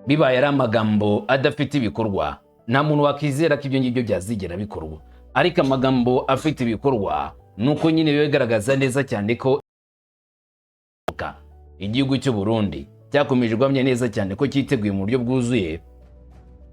Bibaye ari amagambo adafite ibikorwa, nta muntu wakizera ko ibyo ngibyo byazigera bikorwa. Ariko amagambo afite ibikorwa ni uko nyine biba bigaragaza neza cyane ko igihugu cy'u Burundi cyakomeje guhamya neza cyane ko cyiteguye mu buryo bwuzuye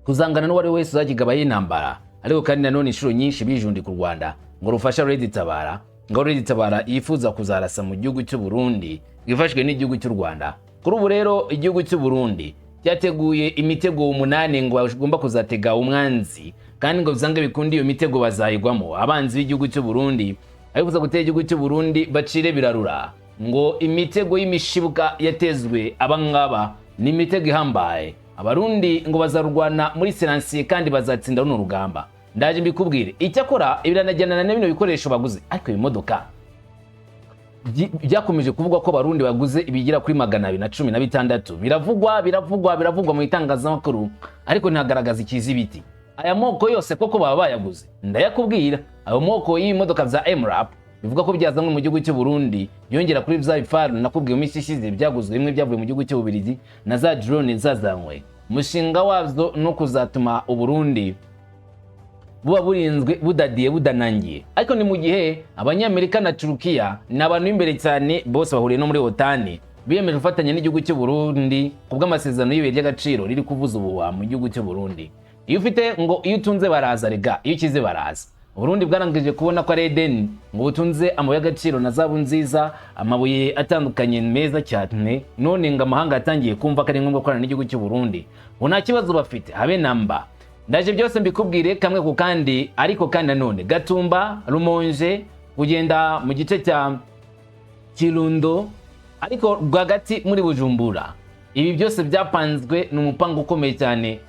kuzangana n'uwari wese uzakigabaho intambara. Ariko kandi nanone inshuro nyinshi bijundika u Rwanda ngo rufashe Red Tabara, ngo Red Tabara yifuza kuzarasa mu gihugu cy'u Burundi ifashwe n'igihugu cy'u Rwanda. Kuri ubu rero igihugu cy'u Burundi cyateguye imitego 8 ngo bagomba kuzatega umwanzi, kandi ngo bisange bikunde iyo mitego bazayigwamo. Abanzi b'igihugu cy'u Burundi abifuza gutera igihugu cy'u Burundi bacire birarura ngo imitego y'imishibuka yatezwe abangaba ni imitego ihambaye. Abarundi ngo bazarwana muri siransiye kandi bazatsinda runo rugamba, ndaje mbikubwire. Icyakora biranajyana na bino bikoresho baguze, ariko ibimodoka byakomeje kuvugwa ko abarundi baguze ibigera kuri 216. Biravugwa, biravugwa, biravugwa mu itangazamakuru, ariko ntihagaragaza ikizibiti. Aya moko yose koko baba bayaguze? Ndayakubwira. Ayo moko y'ibimodoka bya MRAP bivuga ko byazanywe mu gihugu cy'u Burundi, yongera kuri bya bifaru nakubwiye mu minsi ishize byaguzwe, bimwe byavuye mu gihugu cy'Ububiligi na za drone zazanywe. Umushinga wabyo no kuzatuma Uburundi buba burinzwe, budadiye, budanangiye. Ariko ni mu gihe Abanyamerika na Turukiya ni abantu b'imbere cyane, bose bahuriye no muri OTAN, biyemeje gufatanya n'igihugu cy'u Burundi ku bw'amasezerano y'ibuye ry'agaciro riri kuvuza ubuhuha mu gihugu cy'u Burundi. Iyo ufite ngo iyo utunze baraza, rega iyo ukize baraza. Uburundi bwarangije kubona ko ari Edeni, ngo butunze amabuye y'agaciro na zahabu nziza, amabuye atandukanye meza cyane. None ngo amahanga yatangiye kumva ko ari ngombwa gukorana n'igihugu cy'u Burundi, ngo nta kibazo bafite habe namba. Ndaje byose mbikubwire kamwe ku kandi. Ariko kandi nanone Gatumba, Rumonge, kugenda mu gice cya Kirundo, ariko rwagati muri Bujumbura, ibi byose byapanzwe ni umupango ukomeye cyane.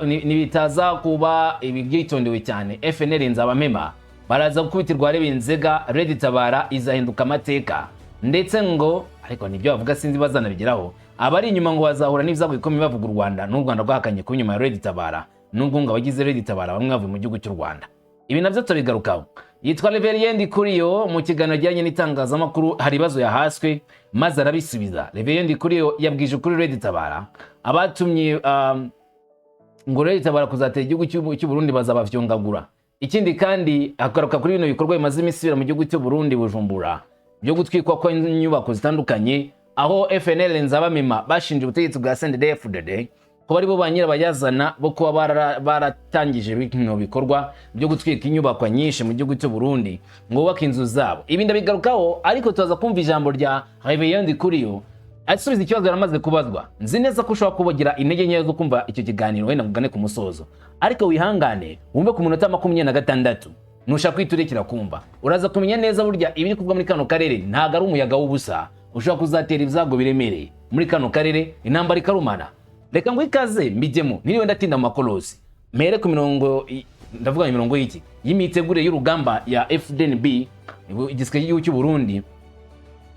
Nibitaza kuba ibi byitondewe cyane, FNL Nzabamema baraza gukubitirwa Rebenzega, Red Tabara izahinduka amateka. Ndetse ngo ariko nibyo bavuga sinzi bazanabigeraho. Abari inyuma ngo bazahura n'ibyago bikomeye bavuga u Rwanda, n'u Rwanda rwahakanye kuba inyuma ya Red Tabara, nubwo ngo abagize Red Tabara bamwe bavuye mu gihugu cy'u Rwanda. Ibi nabyo tubigarukaho. Yitwa Reverien Ndikuriyo. Mu kiganiro ajyanye n'itangazamakuru hari ibibazo yahaswe maze arabisubiza. Reverien Ndikuriyo yabwije ukuri Red Tabara abatumye ngo Red Tabara kuzatera igihugu cy'u Burundi bazabavyongagura. Ikindi kandi agaruka kuri bino bikorwa bimaze iminsi bibera mu gihugu cy'u Burundi, Bujumbura, byo gutwikwa kw'inyubako zitandukanye, aho FNL Nzabamema bashinje ubutegetsi bwa CNDD-FDD ko bari bo ba nyirabayazana bo kuba baratangije bino bikorwa byo gutwika inyubako nyinshi mu gihugu cy'u Burundi ngo bubake inzu zabo. Ibi ndabigarukaho, ariko tuza kumva ijambo rya Reverien Ndikuriyo asubiza ikibazo yaramaze kubazwa. Nzi neza ko ushobora kubagira intege nkeya zo kumva icyo kiganiro, wenda ngugane ku musozo, ariko wihangane wumve ku munota 26. Nushaka kwita urekera kumva, uraza kumenya neza burya ibiri kuvugwa muri kano karere ntabwo ari umuyaga w'ubusa ushobora kuzatera ibyago biremereye muri kano karere, intambara ikarumana. Reka ngo ikaze mbijyemo ntiriwe ndatinda mu makorosi, mpere ku mirongo, ndavuga imirongo y'iki y'imitegurire y'urugamba ya FDNB, igisirikare cy'igihugu cy'u Burundi,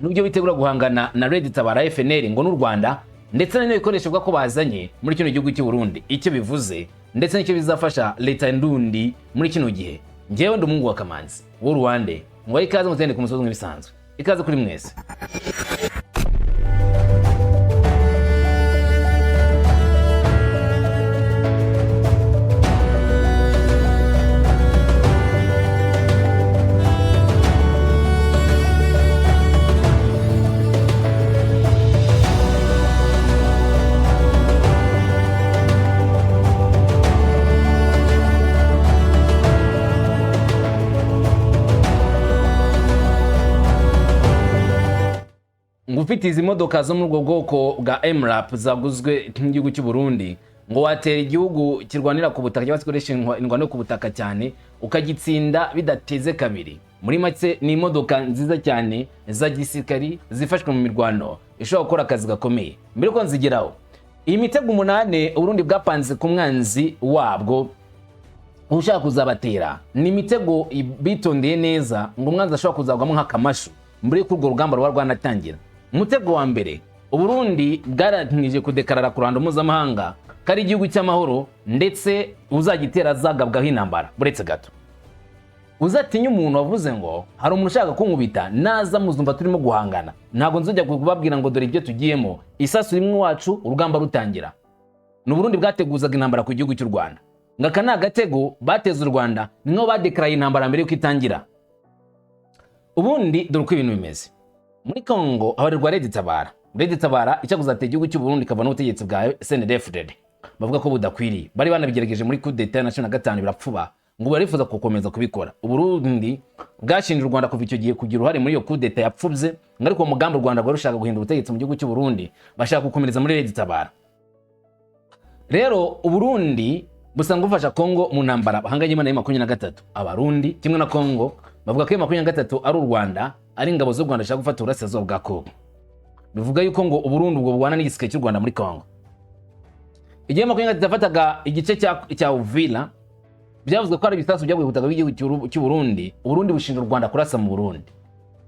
n'ubyo bitegura guhangana na Red Tabara FNL ngo n'u Rwanda, ndetse n'ibikoresho bwa ko bazanye muri kino gihugu cy'u Burundi, icyo bivuze ndetse n'icyo bizafasha leta ndundi muri kino gihe. Njyewe ndi umuhungu wa Kamanzi w'u Rwanda, ngo ikaze mutende ku musozi nk'ibisanzwe. Ikaze kuri mwese. Ngo ufite izi modoka zo muri ubwo bwoko bwa MRAP zaguzwe n'igihugu cy'u Burundi, ngo watera igihugu kirwanira ku butaka cyangwa se gikoresha indwano yo ku butaka cyane, ukagitsinda bidateze kabiri. Muri make ni imodoka nziza cyane za gisirikari zifashwa mu mirwano, ishobora gukora akazi gakomeye. Mbere yuko nzigeraho, iyi mitego 8 Uburundi bwapanze ku mwanzi wabwo ushaka kuzabatera, ni imitego bitondeye neza ngo umwanzi ashobora kuzagwamo nk'akamashu mbere y'uko urwo rugamba ruba rwanatangira. Umutego wa mbere, Uburundi bwaranije kudekarara ku ruhando mpuzamahanga ko ari igihugu cy'amahoro, ndetse uzagitera azagabwaho intambara. Buretse gato, uzatinye umuntu wavuze ngo hari umuntu ushaka kunkubita, naza muzumva turimo guhangana, ntabwo nzajya kubabwira ngo dore ibyo tugiyemo, isasu rimwe iwacu urugamba rutangira. Ni Uburundi bwateguzaga intambara ku gihugu cy'u Rwanda. Ngo aka ni agatego bateze u Rwanda, ni nkaho badekaraye intambara mbere y'uko itangira. Ubundi dore uko ibintu bimeze muri Congo: habarirwa Red Tabara. Red Tabara icyo kuzatera igihugu cy'u Burundi ikava n'ubutegetsi bwa CNDD-FDD bavuga ko budakwiriye. Bari banabigerageje muri coup d'état na 15 birapfuba, ngo barifuza gukomeza kubikora. Uburundi bwashinje u Rwanda kuva icyo gihe kugira uruhare muri iyo coup d'état yapfubye, ngo ariko uwo mugambi u Rwanda rwari rushaka guhindura ubutegetsi mu gihugu cy'u Burundi, bashaka gukomereza muri Red Tabara. Rero Uburundi busanzwe bufasha Kongo mu ntambara bahanganyemo na 23. Abarundi kimwe na Kongo bavuga ko 23 ari u Rwanda, ari ingabo z'u Rwanda zishaka gufata uburasirazuba bwa Kongo. Bivuga yuko ngo Uburundi ubwo bubana n'igisirikare cy'u Rwanda muri Kongo. Igihe 23 yafataga igice cya Uvira, byavuzwe ko hari ibisasu byaguye ku butaka bw'igihugu cy'u Burundi. Uburundi bushinja u Rwanda kurasa mu Burundi.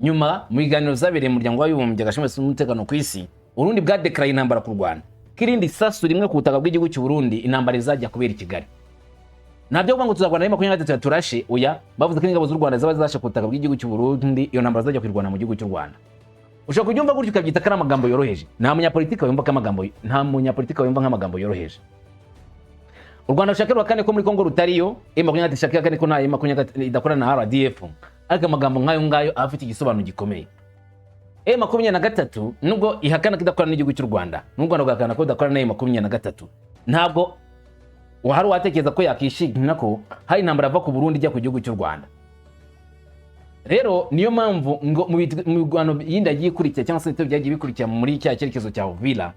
Nyuma, mu biganiro zabereye mu Muryango w'Abibumbye gashinzwe umutekano ku isi, Uburundi bwadekaraye intambara ku Rwanda, ko irindi sasu rimwe ku butaka bw'igihugu cy'u Burundi, intambara izajya kubera i Kigali. Ntabyo kuvuga ngo tuzarwana na 23 turashe, oya. Bavuze ko ingabo z'u Rwanda zaba zashe ku butaka bw'igihugu cy'u Burundi, iyo ntambara zajya kwirwana mu gihugu cy'u Rwanda. Ushobora kubyumva gutyo ukabyita ko ari amagambo yoroheje. Nta munyapolitike wumva nk'amagambo yoroheje. U Rwanda rushaka ruhakane ko muri Kongo rutariyo, M23 ishaka ihakane ko nta M23 idakorana na RDF, ariko amagambo nk'ayo ngayo aba afite igisobanuro gikomeye. M23 nubwo ihakana ko idakorana n'igihugu cy'u Rwanda, n'u Rwanda rugahakana ko rudakorana na M23, ntabwo hari uwatekereza ko yakishimira ko hari intambara yava ku Burundi ijya ku gihugu cy'u Rwanda. Rero niyo mpamvu ngo mu mirwano yindi yagiye ikurikira, cyangwa se ibitero byagiye bikurikira muri cya cyerekezo cya Uvira,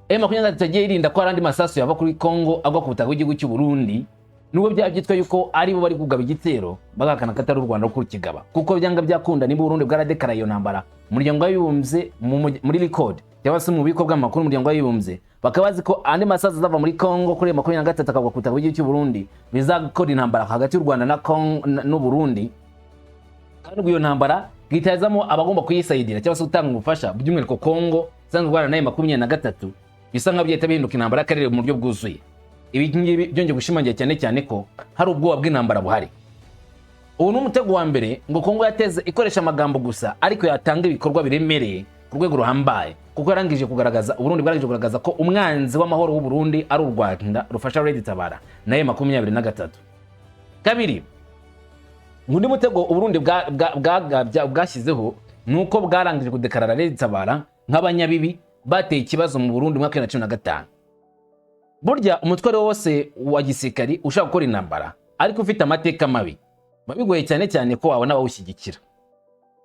M23 yagiye irinda ko hari andi masasu yava kuri Congo agwa ku butaka bw'igihugu cy'u Burundi, nubwo byaba byitwa yuko ari bo bari kugaba igitero, bagahakana ko atari u Rwanda ruri kukigaba, kuko byanga byakunda niba Uburundi bwaradekaraye iyo ntambara, Umuryango w'Abibumbye muri record cyangwa se mu bubiko bw'amakuru Umuryango w'Abibumbye, bakaba bazi ko andi masasu azava muri Congo kuri 23 akagwa ku butaka bw'igihugu cy'u Burundi, bizakora intambara hagati y'u Rwanda na Congo n'u Burundi. Kandi ubwo iyo ntambara bwitazamo abagomba kuyisayidira cyangwa se gutanga ubufasha, by'umwihariko Congo isanzwe irwana nayo 23, bisa nkaho byahita bihinduka intambara y'akarere mu buryo bwuzuye. Ibi ngibi byongeye gushimangira cyane cyane ko hari ubwoba bw'intambara buhari. Ubu ni umutego wa mbere ngo Kongo yateze ikoresha amagambo gusa, ariko yatanga ibikorwa biremereye ku rwego ruhambaye, kuko yarangije kugaragaza, Uburundi bwarangije kugaragaza ko umwanzi w'amahoro w'u Burundi ari u Rwanda rufasha Red Tabara nayo 23. Kabiri, undi mutego Uburundi bwashyizeho ni uko bwarangije kudekarara Red Tabara nk'abanyabibi bateye ikibazo mu Burundi mu mwaka wa 2015. Burya umutwe ari wo wose wa gisirikari ushaka gukora intambara ariko ufite amateka mabi, biba bigoye cyane cyane ko wabona abawushyigikira,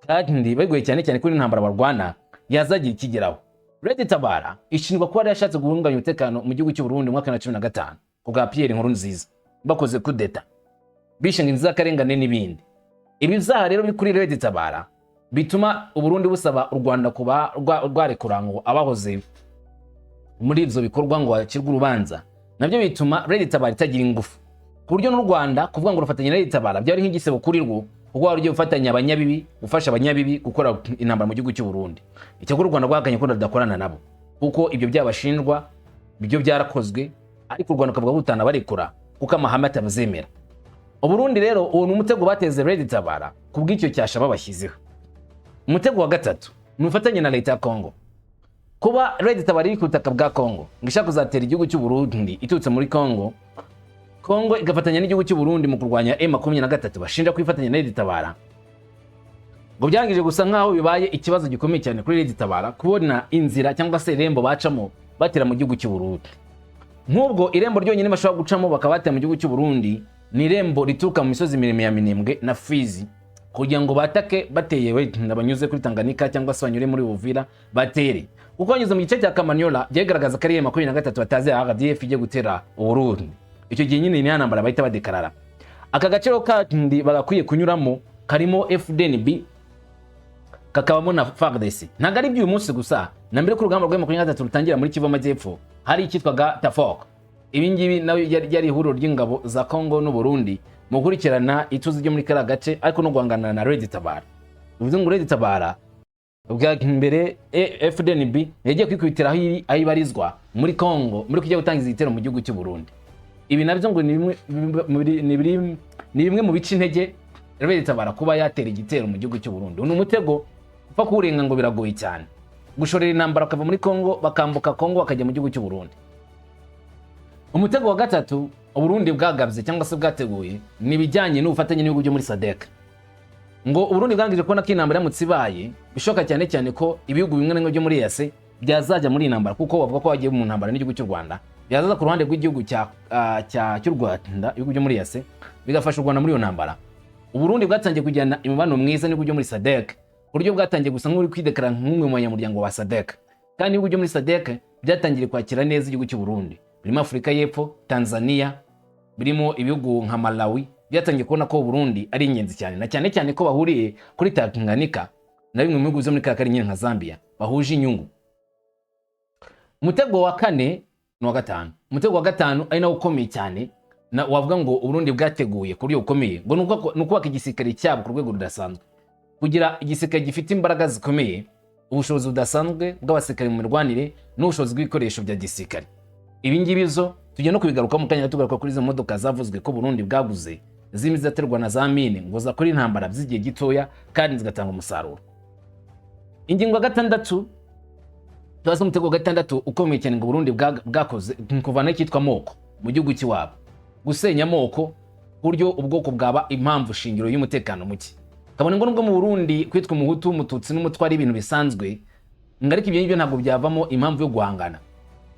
kandi bigoye cyane cyane ko intambara barwana yazagira ikigeraho. Red Tabara ishinjwa kuba yari yashatse guhungabanya umutekano mu gihugu cy'u Burundi mu mwaka wa 2015 ku bwa Pierre Nkurunziza, bakoze coup d'état, bishinga inzirakarengane n'ibindi. Ibi byaha rero biri kuri Red Tabara bituma Uburundi busaba u Rwanda kuba rwarekura ngo abahoze muri ivyo bikorwa ngo bacirwe urubanza. Nabyo bituma Red Tabara itagira ingufu, ku buryo n'u Rwanda kuvuga ngo rufatanya na Red Tabara byari nk'igisebo kuri rwo, kuko wari ugiye gufatanya abanyabibi, gufasha abanyabibi gukora intambara mu gihugu cy'u Burundi. Icyakora u Rwanda rwahakanye ko rudakorana nabo, kuko ibyo byabashinjwa byo byarakozwe, ariko u Rwanda rukavuga ko rutanabarekura kuko amahame atabazemera. Uburundi rero, uwo ni umutego bateze Red Tabara ku bw'icyo cyasha babashyizeho. Umutego wa gatatu ni ubufatanye na leta ya Congo. Kuba Red Tabara iri ku butaka bwa Congo ngo ishaka kuzatera igihugu cy'u Burundi iturutse muri Congo, Congo igafatanya n'igihugu cy'u Burundi mu kurwanya M23 bashinja kwifatanya na Red Tabara, ngo byangije gusa nkaho bibaye ikibazo gikomeye cyane kuri Red Tabara kubona inzira cyangwa se irembo bacamo batera mu gihugu cy'u Burundi. Nk'ubwo irembo ryonyine bashobora gucamo bakaba batera mu gihugu cy'u Burundi ni irembo rituruka mu misozi miremire ya Minembwe na Fizi, kugira ngo batake bateye wenda banyuze kuri Tanganyika cyangwa se banyure muri Uvira batere, kuko banyuze mu gice cya Kamanyola byagaragaza ko ari 23 batazi RDF igiye gutera Uburundi. Icyo gihe nyine ni ntambara bahita badekarara. Aka gace rero kandi bagakwiye kunyuramo karimo FDNB, kakabamo na FARDC. Ntabwo ari iby'uyu munsi gusa, na mbere ko urugamba rwa 23 rutangira muri Kivu Amajyepfo hari icyitwaga TAFOC. Ibi ngibi nayo yari ihuriro ry'ingabo za Congo n'u Burundi mu gukurikirana ituze ryo muri kariya gace, ariko no guhangana na Red Tabara. Bivuze ngo Red Tabara bwa mbere FDNB yagiye kwikubitira aho ibarizwa muri Congo muri kujya gutangiza igitero mu gihugu cy'u Burundi. Ibi nabyo ngo ni bimwe mu bica intege Red Tabara kuba yatera igitero mu gihugu cy'u Burundi. Ni umutego upfa kuwurenga ngo biragoye cyane, gushorera intambara bakava muri Congo, bakambuka Congo, bakajya mu gihugu cy'u Burundi. Umutego wa gatatu Uburundi bwagabye cyangwa se bwateguye ni ibijyanye n'ubufatanye n'ibihugu byo muri SADC. Ngo Uburundi bwangije kubona ko intambara iramutse ibaye, bishoboka cyane cyane ko ibihugu bimwe na bimwe byo muri EAC byazajya muri iyi ntambara, kuko bavuga ko bagiye mu ntambara n'igihugu cy'u Rwanda, byazaza ku ruhande rw'igihugu cy'u Rwanda, ibihugu byo muri EAC bigafasha u Rwanda muri iyo ntambara. Uburundi bwatangiye kugirana imibano mwiza n'ibihugu byo muri SADC, ku buryo bwatangiye gusa nk'uri kwidekara nk'umwe mu banyamuryango wa SADC. Kandi ibihugu byo muri SADC byatangiye kwakira neza igihugu cy'u Burundi, birimo Afurika y'Epfo, Tanzania, birimo ibihugu nka Malawi, byatangiye kubona ko Burundi ari ingenzi cyane, na cyane cyane ko bahuriye kuri Tanganyika na bimwe mu bihugu byo muri kariya karere nyine nka Zambia bahuje inyungu. Umutego wa kane ni uwa gatanu. Umutego wa gatanu ari nawo ukomeye cyane na wavuga ngo Uburundi bwateguye ku buryo bukomeye, ngo ni ukubaka igisirikare cyabo ku rwego rudasanzwe, kugira igisirikare gifite imbaraga zikomeye, ubushobozi budasanzwe bw'abasirikare mu mirwanire n'ubushobozi bw'ibikoresho bya gisirikare. Ibi ngibi zo tujya no kubigarukaho mu kanya, tugaruka kuri izo modoka zavuzwe ko Burundi bwaguze zimwe zidaterwa na za mine, ngo zakora intambara by'igihe gitoya kandi zigatanga umusaruro. Ingingo ya gatandatu cyangwa se umutego wa gatandatu ukomeye cyane ngo Burundi bwakoze ni kuvanaho icyitwa amoko mu gihugu cy'iwabo, gusenya amoko ku buryo ubwoko bwaba impamvu shingiro y'umutekano muke. Kabone ngo nubwo mu Burundi kwitwa Umuhutu, Umututsi n'Umutwa ari ibintu bisanzwe, ngo ariko ibyo ngibyo ntabwo byavamo impamvu yo guhangana.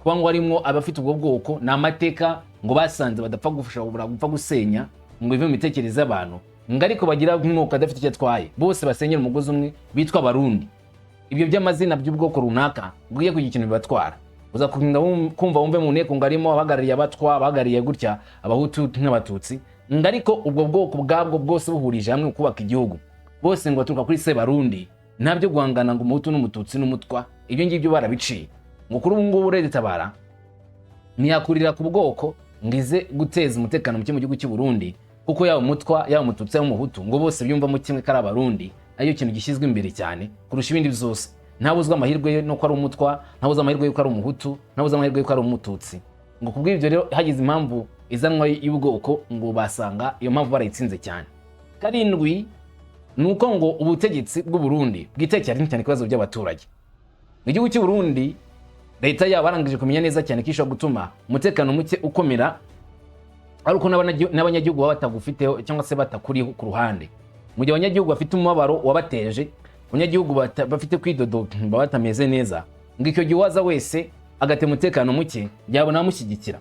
Kuba ngo harimwo abafite ubwo bwoko ni amateka ngo basanze badapfa gushobora gupfa gusenya ngo bive mu mitekerereze y'abantu, ngo ariko bagira umwuka adafite icyo atwaye, bose basenyera umugozi umwe bitwa Abarundi. Ibyo by'amazina by'ubwoko runaka ngo ugiye kugira ikintu bibatwara, uza kugenda kumva wumve mu nteko ngo harimo abahagarariye Abatwa, abahagarariye gutya Abahutu n'Abatutsi, ngo ariko ubwo bwoko bwabwo bwose buhurije hamwe mu kubaka igihugu, bose ngo baturuka kuri Sebarundi, nta byo guhangana ngo Umuhutu n'Umututsi n'Umutwa, ibyo ngibyo barabiciye. Ngo kuri ubu ngubu Red Tabara ntiyakurira ku bwoko ngo ize guteza umutekano muke mu gihugu cy'u Burundi, kuko yaba Umutwa, yaba Umututsi, yaba Umuhutu, ngo bose byumvamo kimwe ko ari Abarundi, ariyo kintu gishyizwe imbere cyane kurusha ibindi byose. Ntabuzwa amahirwe ye nuko ari Umutwa, ntabuze amahirwe yuko ari Umuhutu, ntabuze amahirwe yuko ari Umututsi. Ngo kubw'ibyo rero, hagize impamvu izanwa y'ubwoko, ngo basanga iyo mpamvu barayitsinze cyane. Karindwi ni uko ngo ubutegetsi bw'u Burundi bwitaye cyane cyane ku bibazo by'abaturage mu gihugu cy'u Burundi. Leta yabo barangije kumenya neza cyane ko ishobora gutuma umutekano muke ukomera ari uko n'abanyagihugu baba batagufiteho cyangwa se batakuriho ku ruhande. Mu gihe abanyagihugu bafite umubabaro wabateje, abanyagihugu bafite kwidodomba, batameze neza, ngo icyo gihe uwaza wese agatema umutekano muke yabona abamushyigikira.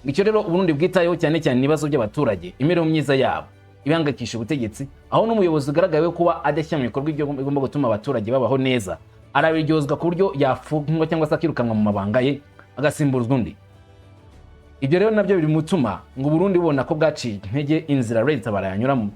Icyo rero Uburundi bwitayeho cyane cyane ibibazo by'abaturage, imibereho myiza yabo ibihangayikisha ubutegetsi, aho n'umuyobozi ugaragayeho kuba adashyira mu bikorwa ibyo bigomba gutuma abaturage babaho neza arabiryozwa, ku buryo yafungwa cyangwa se akirukanwa mu mabanga ye agasimburwa undi. Ibyo rero nabyo biri mu gutuma ngo Burundi bubona ko bwaciye intege inzira Leta barayanyuramo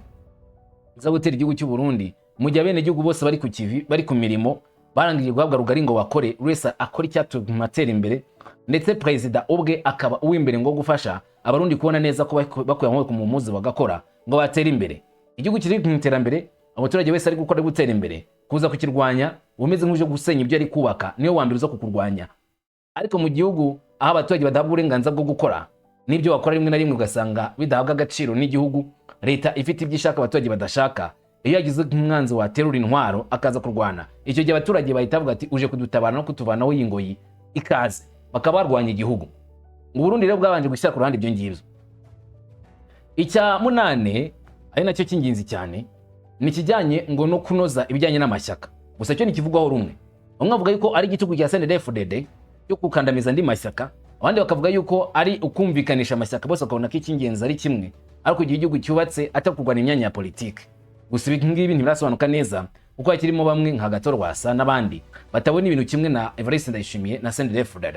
za gutera igihugu cy'u Burundi, mu gihe abenegihugu bose bari ku kivi, bari ku mirimo, barangije guhabwa rugari ngo bakore, buri wese akora icyatuma atera imbere, ndetse perezida ubwe akaba uw'imbere ngo gufasha Abarundi kubona neza ko bakuye amaboko mu muzi bagakora ngo batere imbere. Igihugu kiri mu iterambere, umuturage wese ari gukora, ari gutera imbere, kuza kukirwanya umeze nk'uje gusenya ibyo ari kubaka, niwe wa mbere uza kukurwanya. Ariko mu gihugu aho abaturage badahabwa uburenganzira bwo gukora, n'ibyo bakora rimwe na rimwe ugasanga bidahabwa agaciro n'igihugu, leta ifite ibyo ishaka abaturage badashaka, iyo yagize nk'umwanzi waterura intwaro akaza kurwana, icyo gihe abaturage bahita bavuga ati: "Uje kudutabara no kutuvanaho iyi ngoyi, ikaze", bakaba barwanya igihugu. Ngo Burundi rero bwabanje gushyira ku ruhande ibyo ngibyo. Icya munane, ari nacyo cy'ingenzi cyane, ni ikijyanye ngo no kunoza ibijyanye n'amashyaka. Gusa cyo ntikivugwaho rumwe. Bamwe bavuga yuko ari igitugu cya CNDD-FDD cyo gukandamiza andi mashyaka, abandi bakavuga yuko ari ukumvikanisha amashyaka bose bakabona ko icy'ingenzi ari kimwe, ariko igihe igihugu cyubatse atari kurwana imyanya ya politiki. Gusa ibi ngibi ntibirasobanuka neza, kuko hakirimo bamwe nka Agathon Rwasa n'abandi batabona ibintu kimwe na Evariste Ndayishimiye na CNDD-FDD.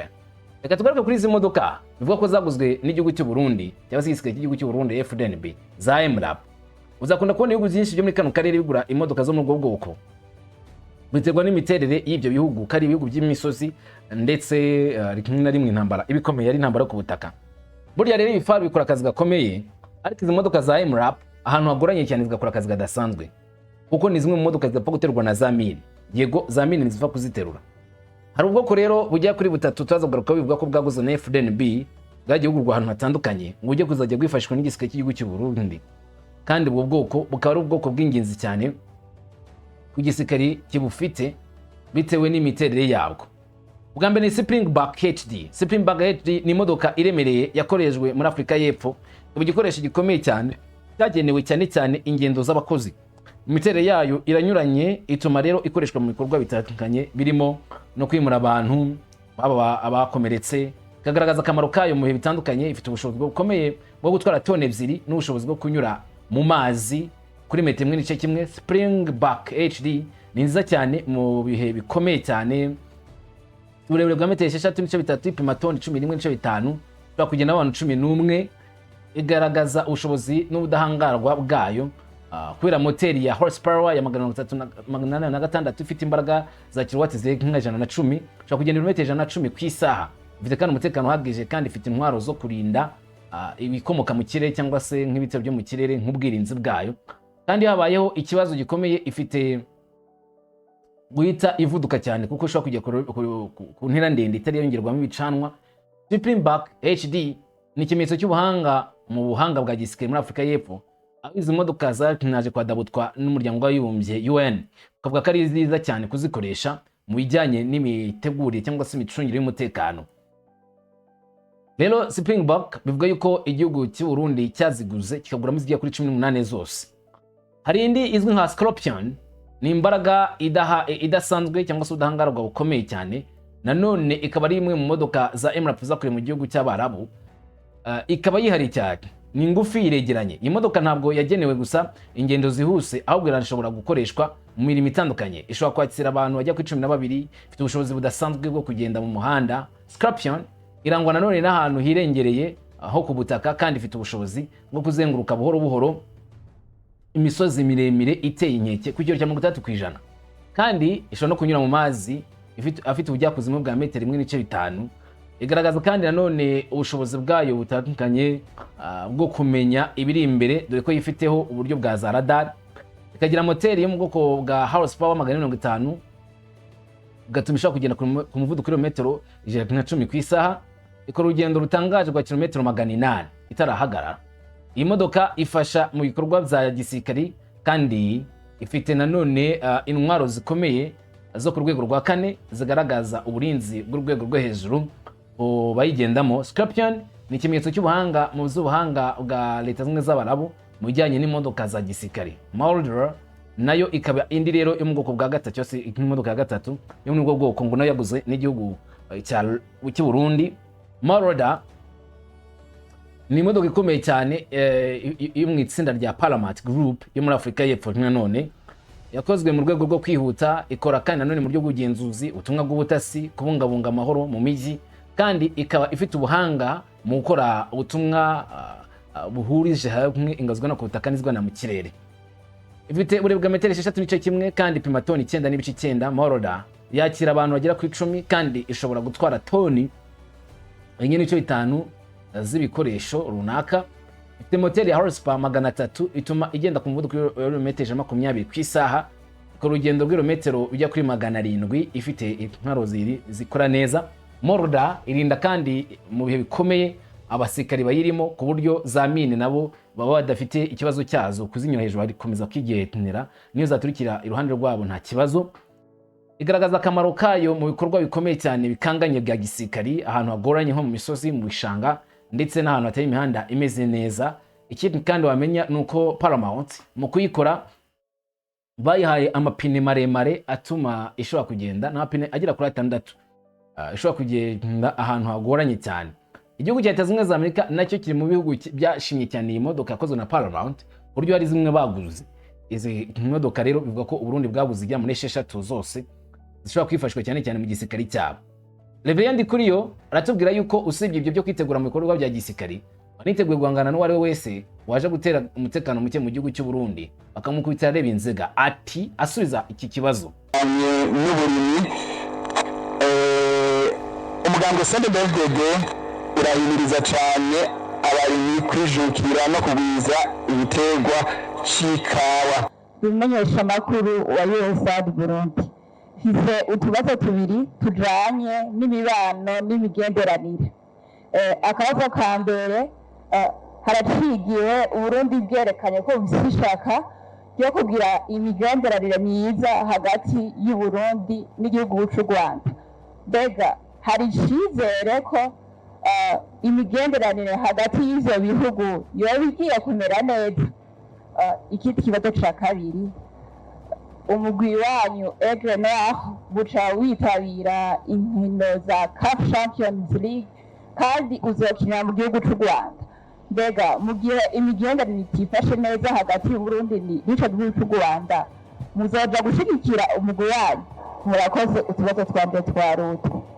Reka tugaruke kuri izi modoka bivuga ko zaguzwe n'igihugu cy'u Burundi cyangwa se igisirikare cy'igihugu cy'u Burundi FDNB za MRAP. Uzakunda kubona ibihugu byinshi byo muri kano karere bigura imodoka zo muri ubwo bwoko, biterwa n'imiterere y'ibyo bihugu, ko ari ibihugu by'imisozi, ndetse rimwe na rimwe intambara iba ikomeye ari intambara yo ku butaka. Burya rero ibifaru bikora akazi gakomeye, ariko izi modoka za MRAP ahantu hagoranye cyane zigakora akazi kadasanzwe, kuko ni zimwe mu modoka zidapfa guterwa na za mine. Yego, za mine ntizipfa kuziterura. Hari ubwoko rero bujya kuri butatu tuzaza kugaruka, bivuga ko bwaguze na FDNB, bwagiye bugurwa ahantu hatandukanye ngo bujye kuzajya bwifashishwa n'igisirikare cy'igihugu cy'u Burundi, kandi ubwo bwoko bukaba ari ubwoko bw'ingenzi cyane ku gisirikare kibufite bitewe n'imiterere yabwo. Ubwa mbere ni Springbok HD. Springbok HD ni imodoka iremereye yakorejwe muri Afurika y'Epfo, ikaba igikoresho gikomeye cyane cyagenewe cyane cyane ingendo z'abakozi. Imiterere yayo iranyuranye, ituma rero ikoreshwa mu bikorwa bitandukanye birimo no kwimura abantu baba abakomeretse, ikagaragaza akamaro kayo mu bihe bitandukanye. Ifite ubushobozi bukomeye bwo gutwara toni 2 n'ubushobozi bwo kunyura mu mazi kuri metero 1.1. Springbok HD ni nziza cyane mu bihe bikomeye cyane. Uburebure bwa metero 6.3, ipima toni 11.5, ishobora kugenda abantu 11. Igaragaza ubushobozi n'ubudahangarwa bwayo kubera moteri ya horsepower ya 386, ifite imbaraga za kilowati zirenga 110, ishobora kugenda ibirometero 110 ku isaha. Ifite kandi umutekano uhagije, kandi ifite intwaro zo kurinda ibikomoka mu kirere cyangwa se nk'ibitero byo mu kirere nk'ubwirinzi bwayo. Kandi habayeho ikibazo gikomeye, ifite guhita ivuduka cyane kuko ishobora kujya ku ntera ndende itari yongerwamo ibicanwa. Springbok HD ni ikimenyetso cy'ubuhanga mu buhanga bwa gisirikare muri Afurika y'Epfo, aho izi modoka zaje kwadabutwa n'Umuryango w'Abibumbye UN, ukavuga ko ari nziza cyane kuzikoresha mu bijyanye n'imitegurire cyangwa se imicungire y'umutekano. Rero Springbok bivuga yuko igihugu cy'u Burundi cyaziguze, kikaguramo izigera kuri 18 zose. Hari indi izwi nka Scorpion, ni imbaraga idasanzwe cyangwa se ubudahangarwa bukomeye cyane. Nanone ikaba ari imwe mu modoka za MRAP zakorewe mu gihugu cy'Abarabu. Ikaba yihariye cyane, ni ngufi, iregeranye. Iyi modoka ntabwo yagenewe gusa ingendo zihuse, ahubwo irashobora gukoreshwa mu mirimo itandukanye. Ishobora kwakira abantu bajya kuri 12, ifite ubushobozi budasanzwe bwo kugenda mu muhanda. Scorpion irangwa nanone n'ahantu hirengereye aho ku butaka, kandi ifite ubushobozi bwo kuzenguruka buhoro buhoro imisozi miremire iteye inkeke ku kigero cya 60%. Kandi ishobora no kunyura mu mazi afite ubujyakuzimu bwa metero 1.5. Igaragaza kandi nanone ubushobozi bwayo butandukanye bwo kumenya ibiri imbere, dore ko yifiteho uburyo bwa za radar. Ikagira moteri yo mu bwoko bwa horsepower 450, bigatuma ishobora kugenda ku muvuduko w'ibirometero 110 ku isaha. Ikora urugendo rutangaje rwa kilometero 800 itarahagarara. Iyi modoka ifasha mu bikorwa bya gisirikari, kandi ifite nanone intwaro zikomeye zo ku rwego rwa kane zigaragaza uburinzi bw'urwego rwo hejuru bayigendamo. Scorpion ni ikimenyetso cy'ubuhanga mu z'ubuhanga bwa Leta Zunze z'Abarabu mu bijyanye n'imodoka za gisirikare. Marauder nayo ikaba indi rero yo mu bwoko bwa gatatu, cyose nk'imodoka ya gatatu yo muri ubwo bwoko, ngo nayo yaguze n'igihugu cy'u Burundi. Marauder ni imodoka ikomeye cyane yo mu itsinda rya Paramount Group yo muri Afurika y'Epfo. Nanone yakozwe mu rwego rwo kwihuta, ikora kandi nanone mu buryo bw'ubugenzuzi, ubutumwa bw'ubutasi, kubungabunga amahoro mu mijyi, kandi ikaba ifite ubuhanga mu gukora ubutumwa buhurije hamwe ingabo zirwana ku butaka n'izirwana mu kirere. Ifite uburebure bwa metero 6.1, kandi ipima toni 9.9. Marauder yakira abantu bagera ku 10, kandi ishobora gutwara toni 4.5 z'ibikoresho runaka. Ifite moteri ya horsepower 300, ituma igenda ku muvuduko w'ibirometero 120 ku isaha. Ikora urugendo rw'ibirometero bijya kuri 700, ifite intwaro zikora neza. Marauder irinda kandi mu bihe bikomeye abasirikari bayirimo, ku buryo za mine nabo baba badafite ikibazo cyazo kuzinyura hejuru, barikomeza kwigendera, niyo zaturikira iruhande rwabo nta kibazo. Igaragaza akamaro kayo mu bikorwa bikomeye cyane bikanganye bya gisirikari, ahantu hagoranye nko mu misozi, mu bishanga, ndetse n'ahantu hatari imihanda imeze neza. Ikindi kandi wamenya ni uko Paramount mu kuyikora bayihaye amapine maremare atuma ishobora kugenda n'amapine agera kuri atandatu, ishobora kugenda ahantu hagoranye cyane. Igihugu cya Leta Zunze Ubumwe za Amerika nacyo kiri mu bihugu byashimye cyane iyi modoka yakozwe na Paramount, ku buryo hari zimwe baguze. Izi modoka rero bivuga ko Uburundi bwaguze igera muri 6 zose, zishobora kwifashishwa cyane cyane mu gisirikari cyabo. Reverend Ndikuriyo aratubwira yuko usibye ibyo byo kwitegura mu bikorwa bya gisirikari, baniteguye guhangana n'uwo ari we wese waje gutera umutekano muke mu gihugu cy'u Burundi, bakamukubita areba inzega. Ati asubiza iki kibazo: N'uburimyi, umugambwe CNDD-FDD urahimiriza cyane abarimyi kwijukira no kugwiza ibiterwa c'ikawa. Umumenyeshamakuru wa USAID Burundi, mfise utubazo tubiri tujanye n'imibano n'imigenderanire. Akabazo ka mbere, haracigiwe Uburundi bwerekanye ko bufise ishaka ryo kugira imigenderanire myiza hagati y'Uburundi n'igihugu c'u Rwanda. Mbega Hari icizere ko imigenderanire hagati y'ivyo bihugu yoba igiye kumera neza? Ikindi kibazo ca kabiri, umugwi wanyu Aigle Noir buca witabira inkino za CAF Champions League kandi uzokinira mu gihugu c'u Rwanda. Mbega mu gihe imigenderanire itifashe neza hagati y'Uburundi n'ico gihugu c'u Rwanda, muzoja gushigikira umugwi wanyu? Murakoze, utubazo twanje twarutwo.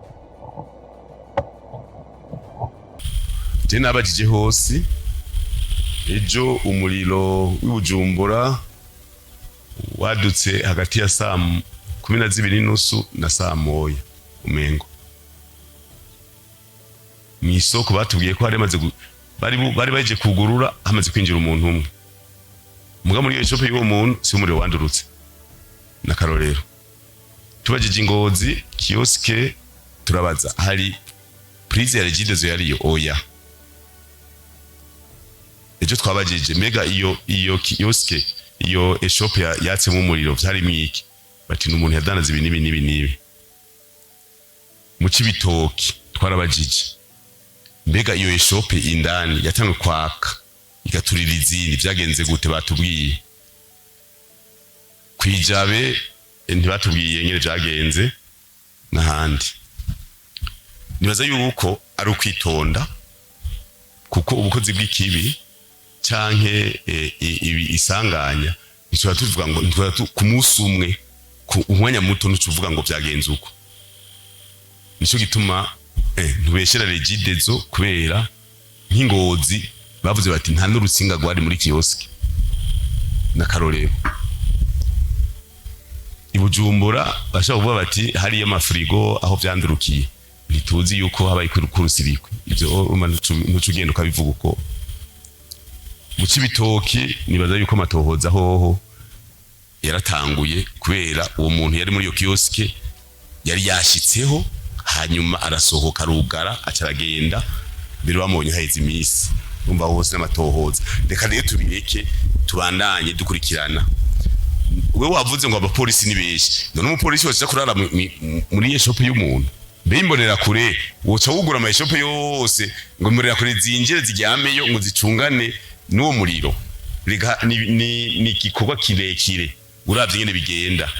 Je nabajije hose ejo umuriro w'ibujumbura wadutse hagati ya saa 12:30 na saa 1 umengo mw'isoko. Batubwiye ko hari hamaze bari baje kugurura, hamaze kwinjira umuntu umwe muga muri iyo shop y'uwo muntu si umuriro wandurutse. N'akarorero, tubajije ingozi kiosque, turabaza hari prise ya Regideso yariyo? Oya. Ejo twabajije mega iyo kiosque, iyo eshop yatsemo umuriro, vyarimo iki? Bati n'umuntu yadandaza ibi n'ibi n'ibi n'ibi. Mu Cibitoki twarabajije mbega iyo eshop indani yatangwe kwaka igaturira izindi, vyagenze gute? Batubwiye kwijabe, ntibatubwiye nyene vyagenze n'ahandi. Nibaza yuko ari ukwitonda, kuko ubukozi bw'ikibi canke ibi isanganya ntituba tuvuga ngo ntituba ku munsi umwe, ku umwanya muto, ntucuvuga ngo vyagenze uko. Nico gituma ntubeshera Regideso, kubera nk'ingozi bavuze bati nta n'urutsinga rwari muri kiosque. N'akarorero, i Bujumbura bashobora kuvuga bati hariyo amafrigo aho vyandurukiye, ntituzi yuko habaye kurusirikwe. Ivyo urumva ntuca ugenda ukabivuga uko. Mu Cibitoki nibaza yuko amatohoza hoho yaratanguye, kubera uwo muntu yari muri iyo kiosque yari yashitseho, hanyuma arasohoka, arugara, aca aragenda, mbere bamubonye haheze iminsi. Urumva hose n'amatohoza. Reka rero tubireke, tubandanye dukurikirana. We wavuze ngo abapolisi ni benshi, none umupolisi wese kurara muri iyo shop y'umuntu? Mbe imbonera kure woca wugura ama shop yose ngo imbonera kure zinjire ziryameyo ngo zicungane n'uwo muriro? Rega ni igikorwa kirekire. Uravye ingene bigenda,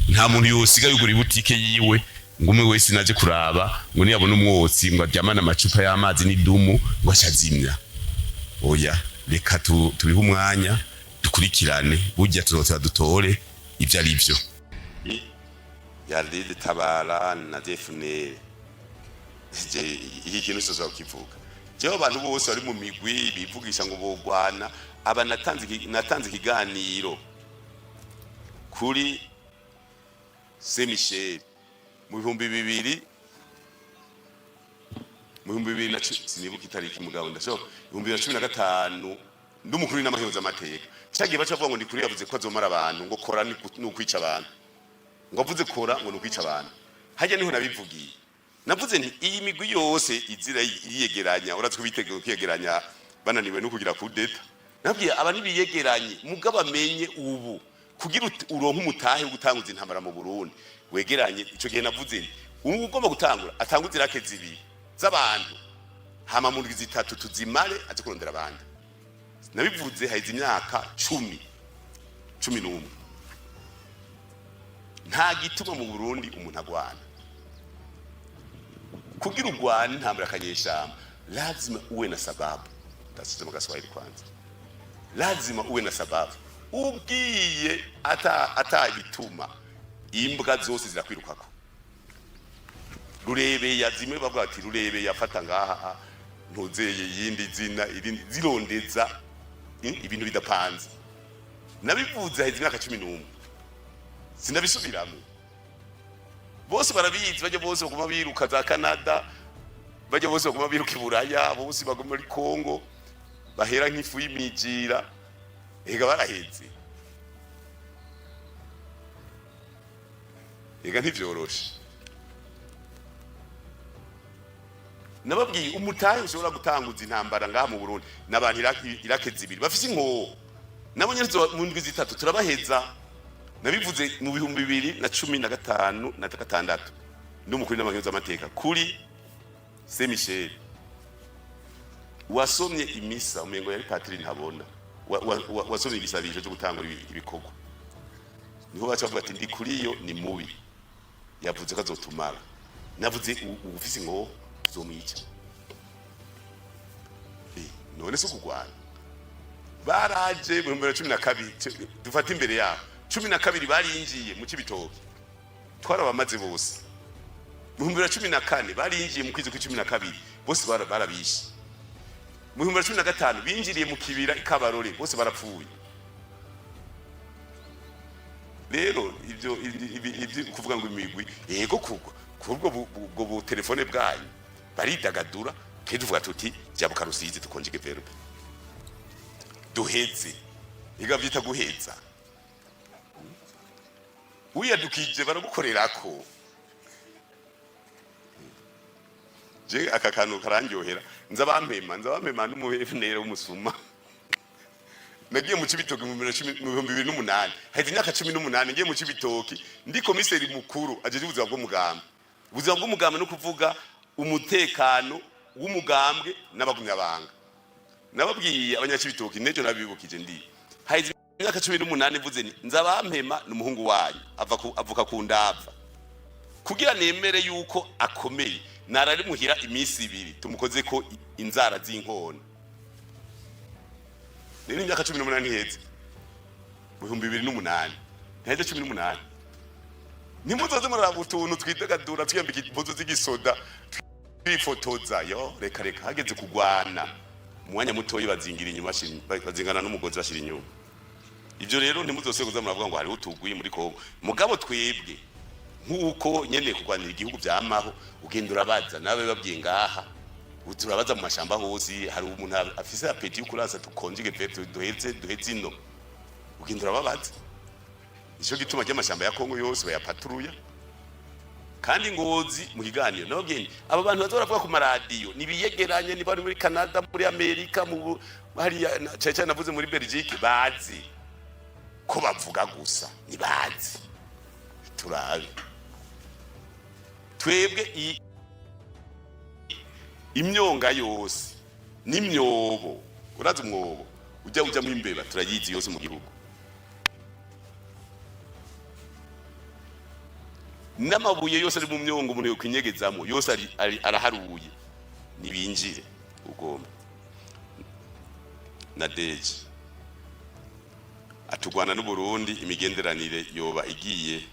nta muntu yosiga yugura ibutike yiwe ngo umwe wese naje kuraba ngo niyabona umwotsi ngo aryamane amacupa y'amazi n'idumu ngo acazimya. Oya, reka tubihe umwanya, dukurikirane. Burya tuzotera dutore ivyo ari vyo. Ya Red Tabara na FNL, iki kintu cyose kivuga jewe abantu bose bari mu migwi bivugisha ngo bogwana. Aba natanze ikiganiro kuri Saint Michel mu 2010, sinibuka itariki mugabo ndashobora, 2015, ndi umukuru w'inama amateka. Cyagiye baca bavuga ngo ndi kuri yavuze ko azomara abantu, ngo kora ni ukwica abantu, ngo avuze kora ngo ni ukwica abantu. Hajya niho nabivugiye, navuze nti iyi migwi yose izira yiyegeranya, urazi ko biteguye kwiyegeranya, bananiwe no kugira kudeta. Nabwiye aba nibiyegeranye, mugabo amenye ubu kugira uronke umutahe wo gutanguza intambara mu Burundi wegeranye. Ico gihe navuze nti ubu ugomba gutangura atanguze irake zibiri z'abantu, hama mu ndwi 3 tuzimare, aze kurondera abandi. Nabivuze haheze imyaka 10, 11. Nta gituma mu Burundi umuntu agwana. Kugira ugwane intambara akanyeshamba, lazima uwe na sababu. Ndasubizemo Gaswahili kwanza: lazima uwe na sababu. Ubwiye ata bituma, imbwa zose zirakwirukako. Rurebeya zimwe bavuga ati rurebeya afata ngaha ntuzeye yindi zina irindi zirondeza ibintu bidapanze. Nabivuze haheze imyaka 11, sinabisubiramo. Bose barabizi, bajya bose baguma biruka za Canada, bajya bose baguma biruka i Buraya, bose baguma muri Congo bahera nk'ifu y'imijira. Ega baraheze, ega ntivyoroshe. Nababwiye umutahe ushobora gutanguza intambara ngaha mu Burundi n'abantu irake zibiri bafise inkoho, nabo nyene mu ndwi 3 turabaheza. Nabivuze mu 2015 na 6. N'umukuru n'amateka kuri Saint Michel, wasomye imisa, umengo yari patiri ntabona, wasomye igisabisho cyo gutangura ibikorwa, niho baca bavuga ati: "Ndikuriyo ni mubi, yavuze ko azotumara." Navuze ufise ngo tuzomwica. None se kugwana baraje mu 2012, dufata imbere yabo 12, barinjiye mu Cibitoke, twarabamaze bose. Mu 2014 barinjiye mu kwezi kwa 12, bose barabishe. Mu 2015 binjiriye mu Kibira ikabarore, bose barapfuye. Rero ibyo ibyo kuvuga ngo imigwi, yego, kugwa kubwo ubwo bu telefone bwanyu baridagadura. Twe tuvuga tuti: "Jabuka Rusizi, tu conjugue verbe, duheze." Iga byita guheza, wiyadukije baragukorerako. Je aka kantu karandyohera, nza bampema, nza bampema n'umuhenera w'umusuma. Nagiye mu Cibitoki mu 2008, haheze imyaka 18. Ngiye mu Cibitoki ndi komiseri mukuru ajeje ubuzima bw'umugambi. Ubuzima bw'umugambi no kuvuga umutekano w'umugambwe n'abagumyabanga. Nababwiye abanyacibitoki n'ejo nabibukije, ndi haheze imyaka 18 mvuze ni Nzabampema ni umuhungu wanyu, avuka ku ndava. Kugira nemere yuko akomeye, narari muhira iminsi 2, tumukoze ko inzara z'inkona. Rero imyaka 18 iheze, mu 2008 ntiheze 18. Ntimuzoze muraraba utuntu twidagadura, twiyambika impuzu z'igisoda, twifotoza yo. Reka reka, hageze kugwana mu mwanya mutoyi bazingira inyuma, bazingana n'umugozi bashira inyuma. Ibyo rero ntimuzose kuza muravuga ngo hariho utugwi muri Kongo. Mugabo twebwe nk'uko nyene kurwanira igihugu vyamaho, ugenda urabaza nawe babwiye ngaha, turabaza mu mashamba hose. Hari umuntu afise appétit yo kurasa, tu conjugue verbe, duheze, duheze ino. Ugenda urababaza. Ico gituma ry'amashamba ya Kongo yose bayapatruya. Kandi Ngozi mu kiganiro nababwiye nti, aba bantu baza baravuga ku maradiyo nibiyegeranye, niba bari muri Canada, muri Amerika, mu hariya cane cane navuze muri Belgique, bazi ko bavuga gusa, ntibazi. Turabe twebwe imyonga yose n'imyobo. Urazi umwobo ujya ujyamo imbeba, turayizi yose mu gihugu, n'amabuye yose ari mu myongo umuntu yokwinyegezamo yose araharuye. Nibinjire ugomba na deje atugwana n'Uburundi, imigenderanire yoba igiye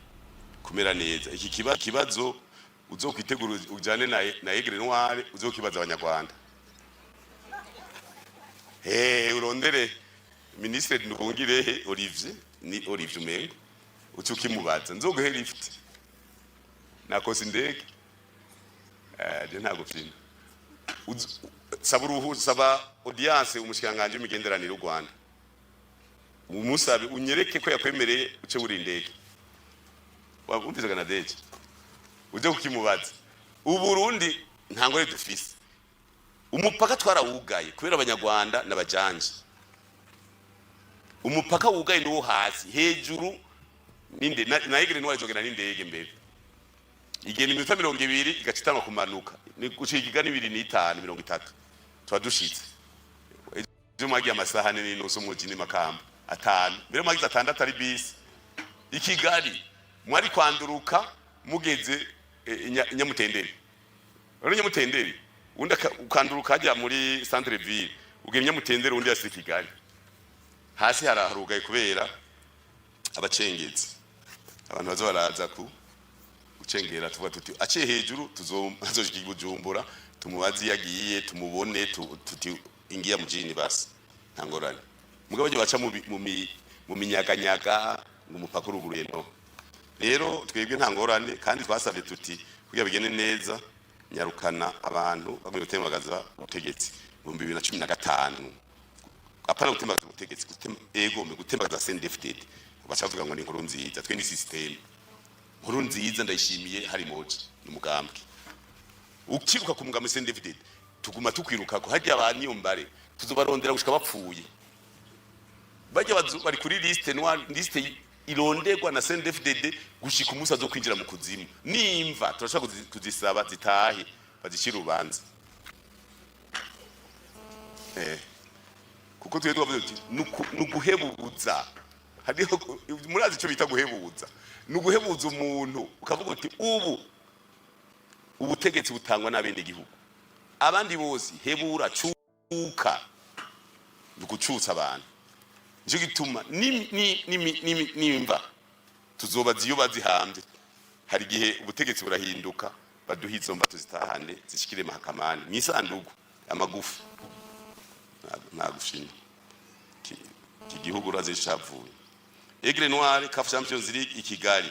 kumera neza. Iki kibazo uzokwitegura ujane na Aigle Noir, uzokibaza Abanyarwanda. Urondere ministre Nduhungirehe Olivier, ni Olivier umengo, uce ukimubaza. Nzoguhe lift, nakosa indege, je ntago vyina. Saba uruhu, saba audience umushikanganje w'imigenderanire y'u Rwanda, umusabe unyereke ko yakwemereye, uce wuri indege. Wumvizaga na deje uje kukimubaza. Uburundi nta ngore dufise, umupaka twarawugaye kubera Abanyarwanda n'abajanje. Umupaka wugaye niwo hasi, hejuru ninde na Aigle Noir izogenda n'indege mbere, igenda iminota 20, igaca itangwa kumanuka, ni gushika igiga 25, 30 tuba dushitse. Ejo mwagiye amasaha 4.5 mu jini Makamba, 5 mbere mwagize 6 ari bisi. I Kigali mwari kwanduruka mugeze Nyamutenderi. Rero Nyamutenderi undi ukanduruka hajya muri centre ville, ugenda Nyamutenderi, undi yasize Kigali. Hasi haraharugaye kubera abacengezi, abantu baza baraza ku gucengera. Tuvuga tuti aciye hejuru tuzoshika i Bujumbura, tumubaze iyo agiye, tumubone, tuti ingiya mujini, basi nta ngorane. Mugabo baje baca mu minyaganyaga ngo umupaka uruguruye, no. Rero twebwe nta ngorane, kandi twasabye tuti kugira bigende neza, nyarukana abantu bagomba gutembagaza ubutegetsi mu 2015. Apana gutembagaza ubutegetsi, ego me gutembagaza CNDD-FDD. Baca bavuga ngo ni inkuru nziza. Twe ni système nkuru nziza, ndayishimiye. Hari moja n'umugambwe ukiruka ku mugambi CNDD-FDD, tuguma tukwiruka ko hajya abanyumbare tuzobarondera gushika bapfuye. Bajya bari kuri liste noire, liste. Ironderwa na CNDD-FDD gushika umunsi azo kwinjira mu kuzimu. Nimva turashobora kuzisaba zitahe, bazishira urubanza, kuko twe twavuze tuti nuguhebuza. Hariho, murazi icyo bita guhebuza? Ni uguhebuza umuntu ukavuga uti: "Ubu ubutegetsi butangwa n'abene gihugu, abandi bose hebura, cuka." Ni ugucutsa abantu. Nicyo gituma nimva tuzobaza iyo bazihambye. Hari igihe ubutegetsi burahinduka, baduha izo mva tuzitahane, zishikire mahakamani mwisandugu amagufa. Nta gushima. Iki gihugu urazi cavuye Aigle Noir CAF Champions League i Kigali,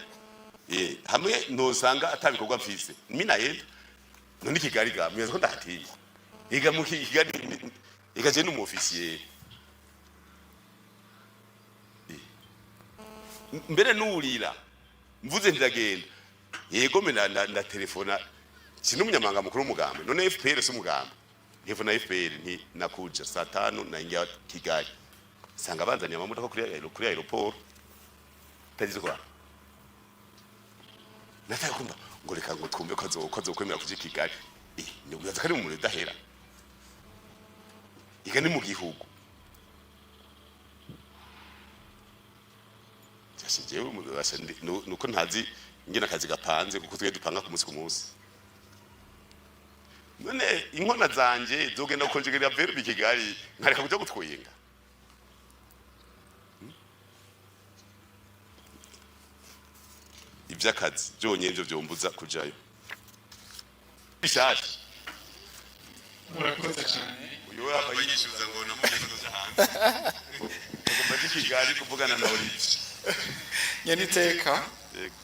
hamwe ntosanga atabikorwa mfise minaenda. None i Kigali ga mweza ko ndahatinya? Ega mu Kigali, ega je n'umu officier. Mbere nurira mvuze ndagenda, yego me ndatelefona sino umunyamabanga mukuru w'umugambi. None FPR si umugambi? Telefona FPR nti: "Nakuja saa 5 naingia Kigali." Sanga banzaniye amamodoka kuri aéroport. Tagize kwa nataka kumva ngo reka ngo twumve ko azokwemera kuja i Kigali. Ni ko ari mu muriro udahera. Iga ni mu gihugu. Jashe jewe basha nuko ntazi ingene akazi gapanze, kuko twe dupanga ku munsi ku munsi. None inkona zanje zogenda gukonjegerera verbe i Kigali, nkareka kuja gutwenga? Ivy'akazi byonyene ivyo vyombuza kujayo bishasha. Murakoze cyane. Uyu we aba yishyuza ngo namubwiye ko nzoja hanze, ngomba nje i Kigali kuvugana na Olivier. Nyeniteka. Yego.